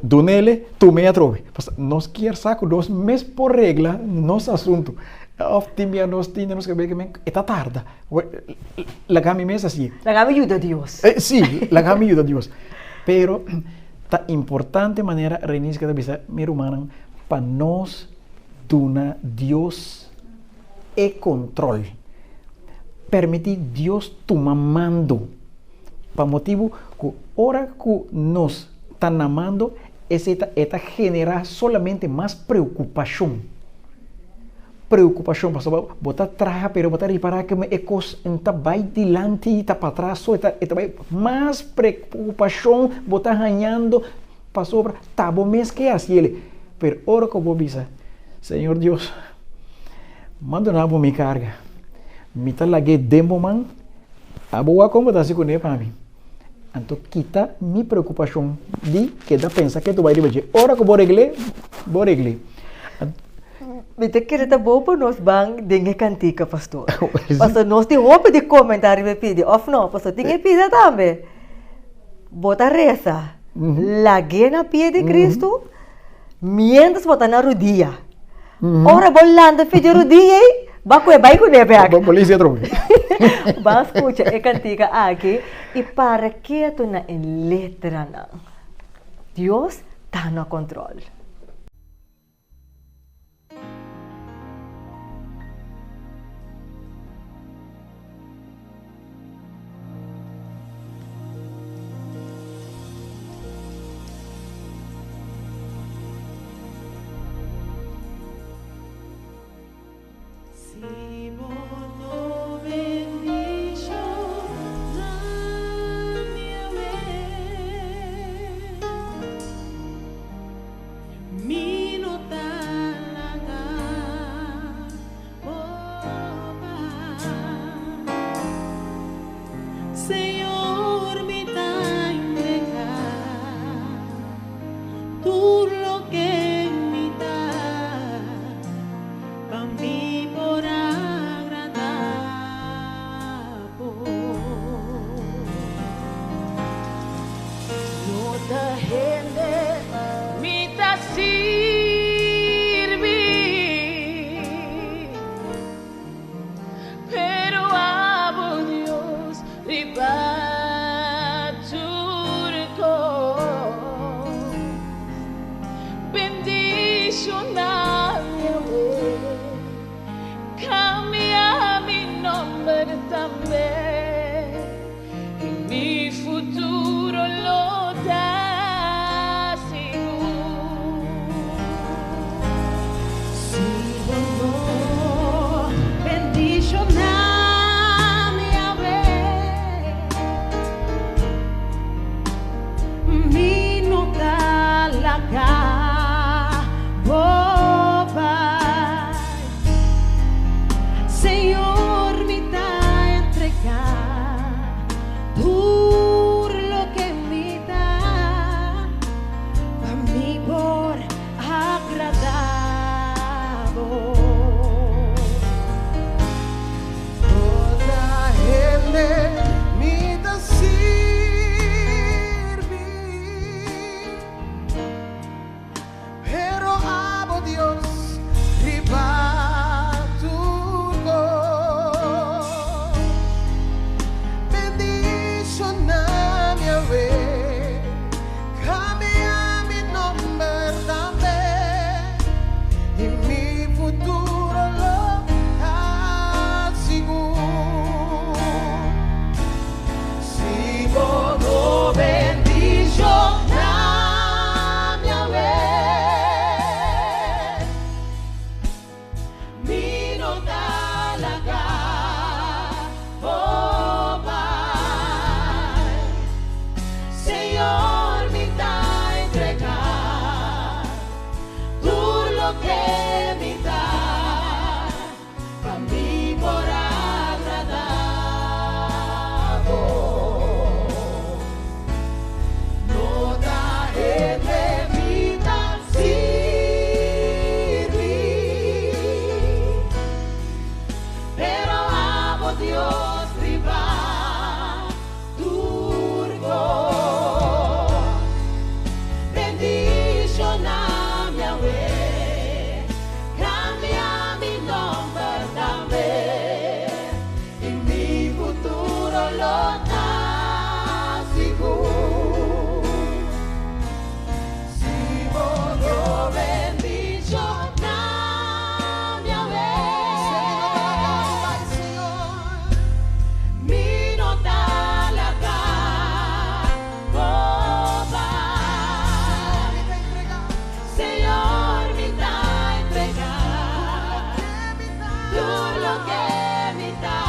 Dunele, tum'é atrobe. Pasobra nos kier sa ku nos mes por regla nos asuntu. Òf tin bia nos tin den nos kabes ke e ta tarda. Laga mi mes hasié. Laga mi yuda Dios. Sí, laga mi yuda Dios. Pero Ta importante manera Reniska ta bisa mi rumannan pa nos duna Dios e control. Permiti Dios tuma mando. Pa motibu cu ora cu nos ta na mando esey ta e ta genera solamente mas preocupacion. Preocupacion pasobra bo ta traha pero bo ta ripara cu e cos no ta bay dilanti y ta patras so e ta bay mas preocupacion bo ta hañando pasobra ta bo mes ke haciele pero ora cu bo bisa Señor Dios m'a duna bo mi carga mi ta lag'e den bo man abo wak con bo ta haci cune pa mi anto kita mi preocupacion di keda pensa ke tu bay riba dje ora cu bo regle bo regle. Mi ta kere ta bon pa nos ban den e kantika, pastor. Pasobra nos tin hopi di komentá riba e pidi, òf no? Pasobra tin e pida tambe. Bo ta resa, lag'é na pia di Kristu, miéntras bo ta na rudia. Ora bo lanta for di rudia ei, ba kue bai kuné bèk. Bo polisia atrobe. Ban skucha e kantika aki i para ketu na e letranan. Dios ta na kòntròl. Si bo no bendiciona mi awe, mi no ta laga bo bai. Señor, mi ta entrega tur loke mi ta. Pa mi por agradá bo. No ta hende mi ta sirbi, pero abo Dios riba. lo ta sigur. Si bo no bendishoná mi awe, mi no ta laga bo bai. Señor, mi ta entregá tur loke mi ta,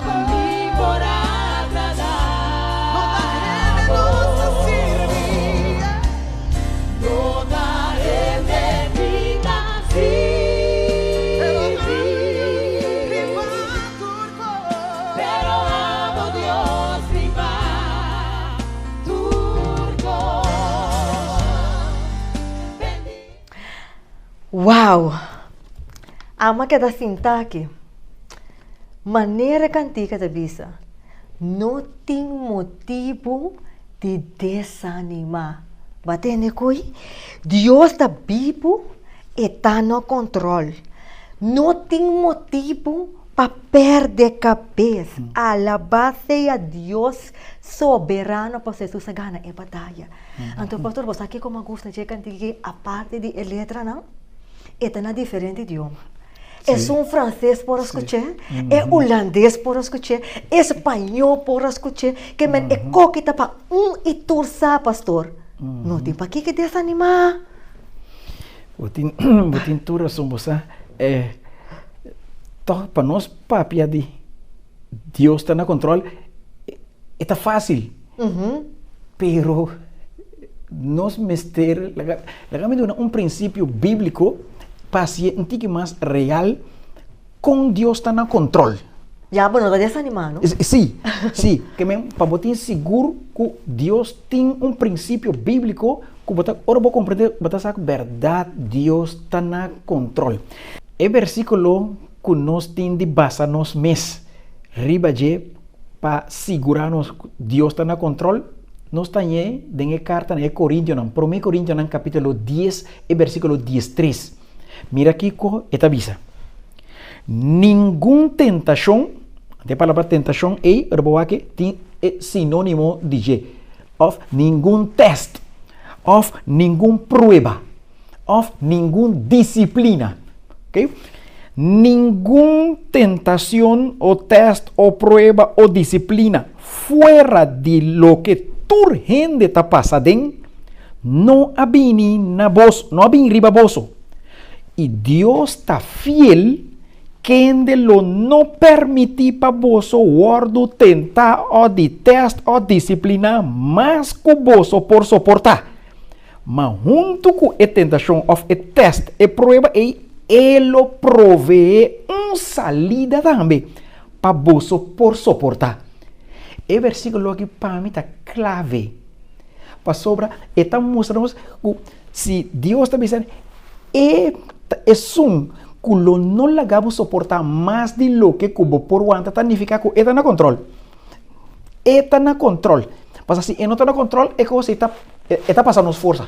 pa mi por agradá bo. No ta hende mi ta sirbi, pero abo Dios riba tur kos. Wow! Ama keda sinta aki. Manera e kantika ta bisa, No tin motibu di desanimá. Bo a tende koe? Dios ta bibu, e ta na kontròl. No tin motibu pa pèrdè kabes. Alabá sea Dios soberano pasobra Hesus a gana e bataya. Anto pastor, bo sa kiko mi a gusta dje kantika aki aparte di e letranan? E ta na diferente idioma. Esun franses por a skuch'é, e hulandes por a skuch'é, e spañó por a skuch'é, ke men e koki ta pa un i tur sa, pastor. No tin pakiko desanimá. Bo tin bo tin tur rason, bo sa. Tòg pa nos papia di Dios ta na kòntròl, e ta fásil. Pero nos mester, laga, laga mi duna un prinsipio bíbliko pa hasié un tiki mas real kon Dios ta na kontrol. Ya, bo no ta desanimá, no? Sí, sí. Ke men, pa bo tin sigur ku Dios tin un prinsipio bíbliko ku bo ta, ora bo komprendé, bo ta sa ku bèrdat Dios ta na kontrol. E versíkulo ku nos tin di basa nos mes riba dje Pa sigurá nos ku Dios ta na kontrol, nos ta hañ'é den e karta na e Korintionan, Promé Korintionan kapítulo dies e versíkulo diestres. Mira kiko e ta bisa, Ningun tentashon, anto e palabra tentashon ei, ora bo wak tin e sinónimo di dje, òf ningun tèst, òf ningun prueba. Òf ningun disiplina. Ok? Ningun tentacion o test o prueba o disiplina fuera di loke tur hende ta pasa den, no a bini na boso, no a bini riba boso. I Dios ta fiel, kende lo no permití pa boso wòrdu tentá o di test o disipliná mas ku boso por soportá. Ma huntu ku e tentashon òf e tèst, e prueba ei, e lo proveé un salida tambe pa boso por soportá. E versíkulo aki pa mi ta klave, pasobra e ta mustra nos ku si Dios ta bisa e ta esun ku lo no laga bo soportá mas di loke ku bo por wanta, ta nifiká ku e ta na kontròl. E ta na control. Pasobra si e no ta na control, e cos ei ta, e ta pasa nos forsa.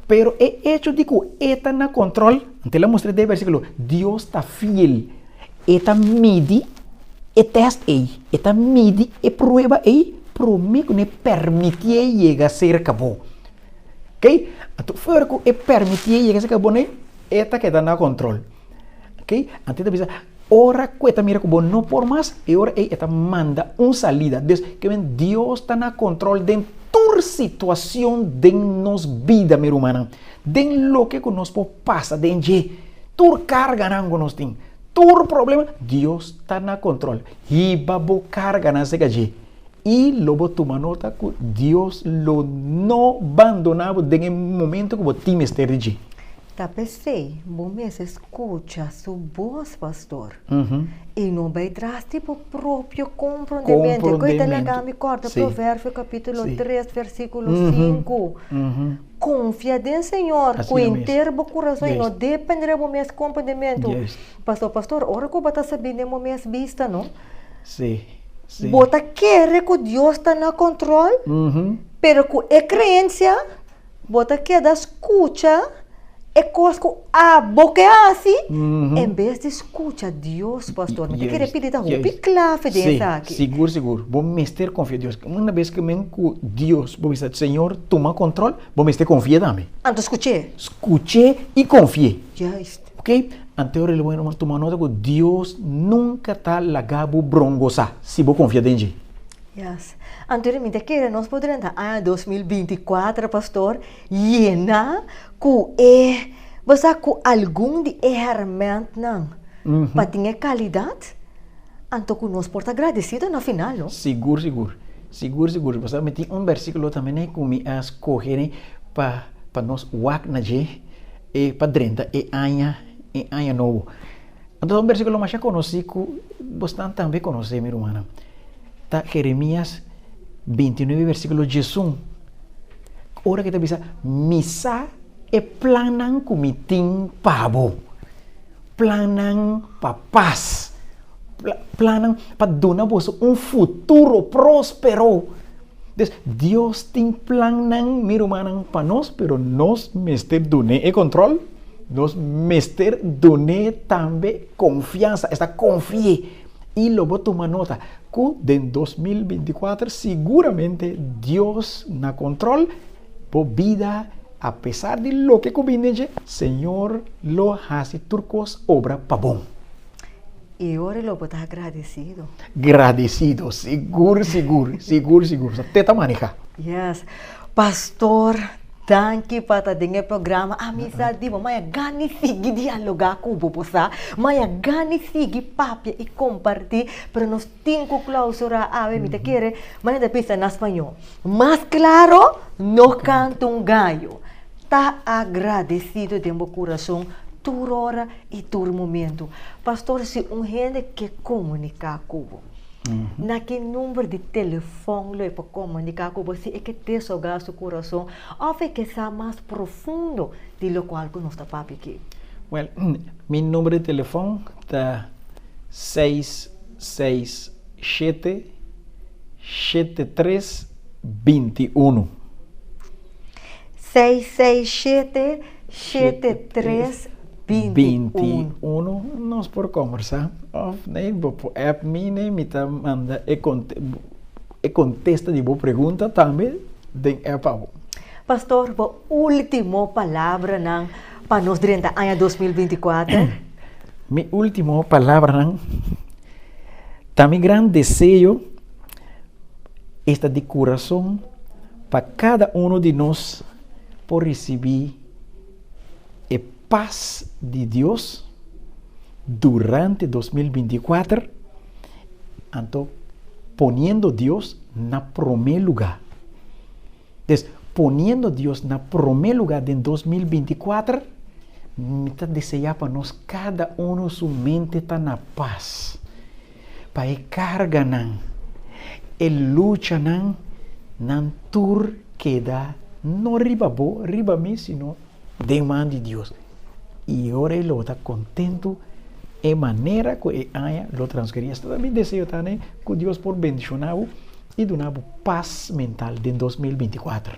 Pero e hecho di cu e ta na control, anto el a mustra den e versiculo, Dios ta fiel. E ta midi e test ei, e ta midi e prueba ei prome cu no e permitié yega cerca bo. Ok? Anto for cu e permitié yega cerca bo, e ta keda na control. Ok? Anto e ta bisa, Ora ku e ta mira ku bo no por mas, e ora ei e ta manda un salida. Dus, ke men Dios ta na kontrol den tur situashon den nos bida, mi rumannan. Den loke ku nos por pasa den dje, tur karganan ku nos tin, tur problema, Dios ta na kontrol. Hiba bo karganan serka dje, i lo bo tuma nota ku Dios lo no bandoná bo den e momento ku bo tin mester di dje. Ta p'esei bo mester skucha su bos, pastor, i no bai tras di bo propio komprondementu. Ku e ta laga mi kòrda Proverbio kapítulo tres versíkulo sinku, Konfia den Señor ku henter bo kurason i no dependé di bo mes komprondementu. Pastor, pastor, ora ku bo ta sabí den bo mes bista, no? Bo ta kere ku Dios ta na kòntròl, pero ku e kreensia Bo ta keda skucha E kos ku abo ke hasi, en bes di skucha Dios, pastor. Mi ta kere pidi ta hopi klave den esaki. Sí, sigur, sigur. Bo mester konfia Dios. Una bes ku men ku Dios, bo bisa, Señor, tuma kontrol, bo mester konfia tambe. Anto skuch'é. Skuch'é i konfi'é. Juist. Ok? Anto ora lo bueno tuma nota ku Dios nunka ta laga bo brongosá si bo konfia den dje. Yes. Anto mi ta kere nos por drenta aña 2024, pastor, Yena ku e, bo sa ku algun di e hèrmèntnan pa tin e kalidat, anto ku nos por ta gradesido na final, no? Sigur, sigur. Sigur, sigur. Bo sa mi tin un bèrsikulo tambe ne ku mi a skohe ne pa pa nos wak na dje e pa drenta e aña e aña nobo. Anto un bèrsikulo masha konosí ku bosnan tambe konosé, mi rumannan. Ta Jeremias 29 bèrsikulo 11. Ora ke ta bisa, Mi sa e plannan ku mi tin pa bo, plannan pa pas, plannan pa duna boso un futuro próspero. Dus, Dios tin plannan, mi rumannan, pa nos, pero nos mester dun'é e kontròl, nos mester dun'é tambe konfiansa, esta konfi'é. I lo bo tuma nota ku den 2024 siguramente Dios na kontrol bo bida apesar di loke ku bin den dje, Señor lo hasi tur kos obra pa bon. I ora lo bo ta agradesido. Gradesido, sigur sigur, sigur sigur, te ta maneha. Yes, Pastor Danki pa ta den e programa. Ami sa di bo, maya gani sigui dialoga ku bo, bo sa. Maya gani sigui papia i kompartí, pero nos tin ku klausurá awe. Mi ta kere maya ta bisa na spañó, Mas klaro no kanta un gayo. Ta agradesido den bo kurason tur ora i tur momentu. Pastor, si un hende ke komuniká ku bo, Na ki number di telefòn lo e por komuniká ku bo si e ke desogá su kurason òf e ke sa mas profundo di lokual ku nos ta papia aki? Wèl, mi number di telefòn ta 667 73 21. 667 73 21. 21 nos por kombersá òf nee bo por app mi nee mi ta manda e e kontesta di bo pregunta tambe den app abo. Pastor bo último palabranan pa nos drenta aña 2024? Mi último palabranan ta mi gran deseo esta di kurason pa kada uno di nos por risibí e pas di Dios durante 2024, anto poniendo Dios na promé lugá. Des, poniendo Dios na promé lugá den 2024, mi ta deseá pa nos kada uno su mente ta na pas. Pa e karganan, e luchanan, nan tur keda no riba bo, riba mi, sino den man di Dios. I ora e lo ta kontentu e manera ku e aña lo transkurí. Esta ta mi deseo tane ku Dios por bendishoná bo i duna bo pas mental den 2024.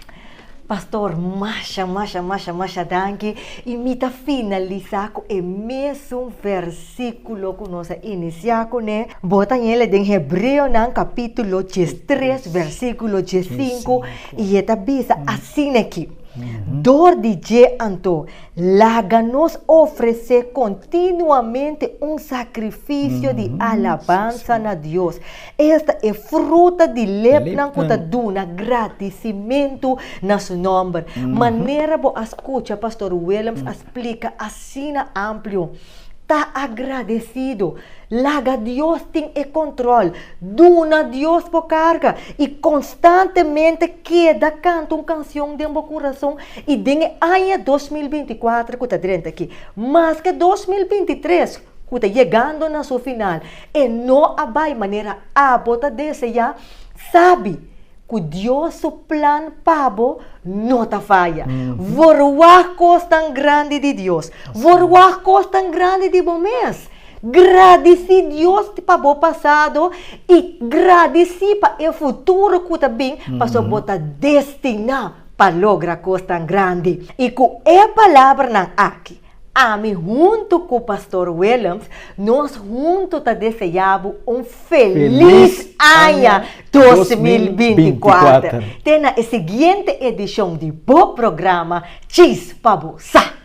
Pastor, masha, masha, masha, masha danki. I mi ta finalisá ku e mesun versíkulo ku nos a inisiá kuné. Bo ta ñele den Hebreonan kapítulo 13, versíkulo 15, i e ta bisa asin'aki, Dor di dje anto, laga nos ofresé kontinuamente un sakrifisio di alabansa na Dios, Esta e fruta di lepnan ku ta duna gradisimentu na su nòmber. Manera bo a skucha Pastor Willems a splika asina amplio, ta agradesido, laga Dios tin e kontròl, duna Dios bo karga i konstantemente keda kanta un kansion den bo kurason i den e aña 2024 ku ta drenta aki, maske 2023 ku ta yegando na su final, e no a bai manera abo ta deseá, sabi ku Dios su plan pa bo no ta faya. Verwagt kosnan grandi di Dios. Verwagt kosnan grandi di bo mes. Gradisí Dios pa bo pasado i gradisí pa e futuro ku ta bin, pasobra bo ta destiná. pa logra kosnan grandi. I ku e palabranan aki, ami huntu ku Pastor Willems, nos huntu ta deseá bo un felis aña 2024. Te na e siguiente edishon di bo programa Chis pa Bo Sa!